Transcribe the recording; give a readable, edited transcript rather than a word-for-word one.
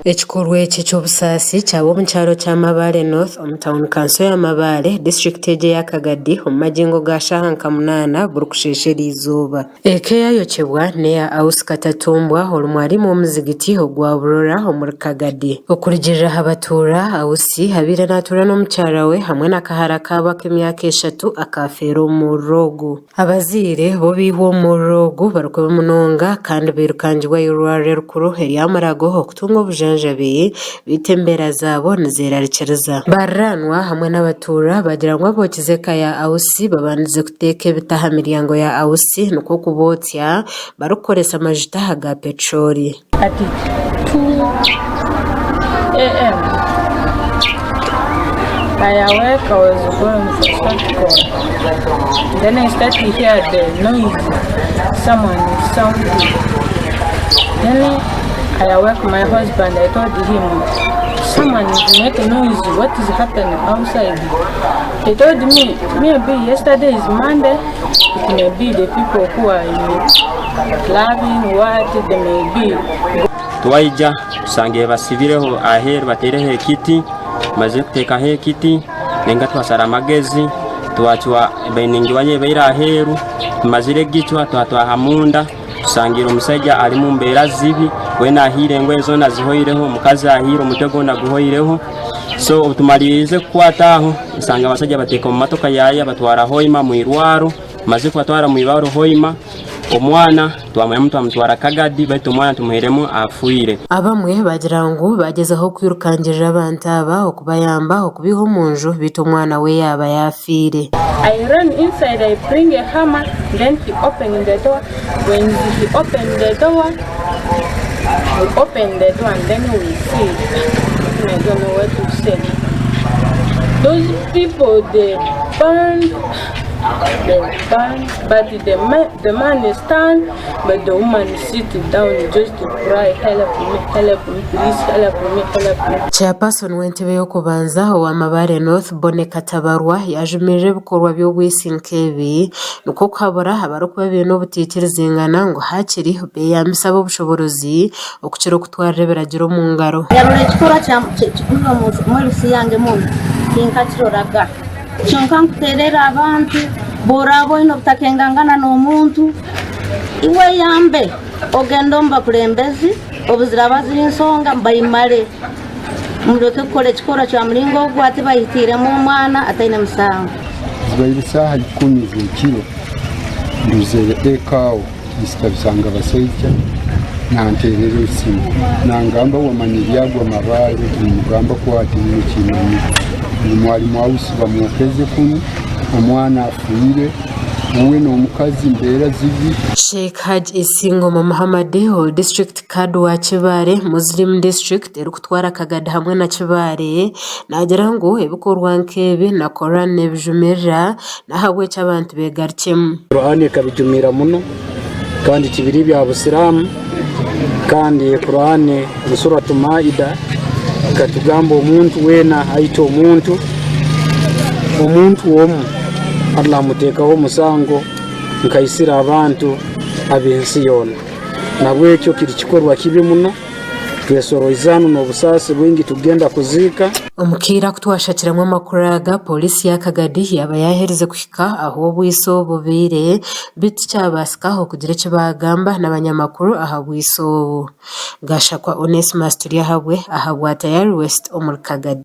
Ekikorwa eki eky'obusaasi kyaba omu kyaro kya Mabale North omu tauni kanso ya Mabale, disiturikiti egi eya Kagadi omu magingo ga shaaha nka munaana burikusheesha eriizooba. Eka eyayokyebwa n'eya Ausi Katatumbwa ori mwarimu w'omuzigiti ogwa Burora omuri Kagadi. Okurugiirira aha batuura, Ausi abaire naatuura n'omukyara we hamwe na kahara kaabo ak'emyaka eshatu akaafeera omu muriro ogu. Abazaire bo baihwa omu muriro ogu barikubi munonga kandi bairukangibwa aha irwariro erikuru erya Murago okutunga obujanjabi beitu embeera zaabo nizerarikiriza. Baariraanwa hamwe n'abatuura baagira ngu abookize eka ya Ausi babandize kuteeka ebiti aha miryango ya Ausi nikwo kubootsya barikukoresa amajuta aga petroli. At 2 a.m., I awake, I was going for short call. Then I start to hear the noise, someone is sounding. Then I awake my husband, I told him, someone is making noise, what is happening outside? He told me, maybe yesterday is Monday, it may be the people who are in clubbing, what, they may be. Twaija tusanga basibireho aheeru, bataireho ekiti. Mazire kuteekaho ekiti, nenga twasara amagezi, twacwa bainingi wayo ebaire aheeru. Tumazire gicwa, twatwaha munda, tusangire omusaija ali mu mbeera zibi wena, ahiire, engoye zoona zihoireho, omukazi ahiire, omutwe gwona guhoireho. So obutumalirize kukwata aho, nsanga abasajja bateeka omu matoka yaya, batwara Hoima mu irwaro. Maze kubatwara mu irwaro Hoima, omwana twamwihamu, twamutwara Kagadi, baitu omwana tumuhairemu afiire. Abamwe bagira ngu bagyezaho kwirukangirira abantu aba okubayamba okubiiha omu nju beitu omwana we yaaba yaafiire. I ran inside, I bring a hammer, then he opened the door. When he opened the door, we opened the door and then we see. I don't know what to say. Those people, they burned, but the man stand, but the woman sit down just to cry, "Help me, help me, please help me, help me." Chairperson w'entebe y'okubanza owa Mabare North, Bonne Katabarwa, yajumirira ebikorwa by'obwisi nk'ebi, nikwo kuhabura abarikuba baine obutaikirizingana ngu hakiri beyambise ab'obushoborozi okukira okutwarira ebiragiro omu ngaro. Yarora ekikorwa kigwire mwerusi yange muno, tinkakiroraga. Kyonka nkuterera abantu, bworaba oine obutakengangana n'omuntu, iwe yambe ogende omu bakulembezi, obuziraba ziri nsonga baimale, muleke kukora ekikorwa kya mulingo ogu ati bahitiremu omwana ataine musango. Zibaire saaha 10 z'ekiro, nduzire eka aho nsitabisanga abasaija nanterera esimu, nangamba, "Wamanya ebyagwa Mabaale?" Nimugamba kwati nikimanyire, ngu mwalimu Ausi bamwokeze kunu, omwana afiire, uwe n'omukazi mbeera zibi. Sheikh Hajj Isingoma Muhammad owa district Khadi wa Kibaale Muslim District erikutwara Kagadi hamwe na Kibaale naagira ngu ebikorwa nk'ebi na Koran nebijumirira, n'ahabw'ekyo abantu begarukyemu. Qur'ani ekabijumira muno kandi kibiri bya busiraamu, kandi Qur'ani mu Suratu Maida ekatugamba omuntu weena aita omuntu, omuntu omu, Allah amuteekaho omusango nkaisira abantu ab'ensi yoona. Nabwekyo kiri kikorwa kibi muno. Twesoroize hanu n'obusaasi bwingi, tugenda kuziika. Omu kaire aku twashakiramu amakuru aga, pooriisi ya Kagadi yaaba yaaherize kuhika ahu obwisi obu bubaire beitu tikyabaasika okugira eki baagamba n'abanyamakuru aha bwisi obu. Gashakwa Onesmus Turyahabwe ahabwa Tayari West omuri Kagadi.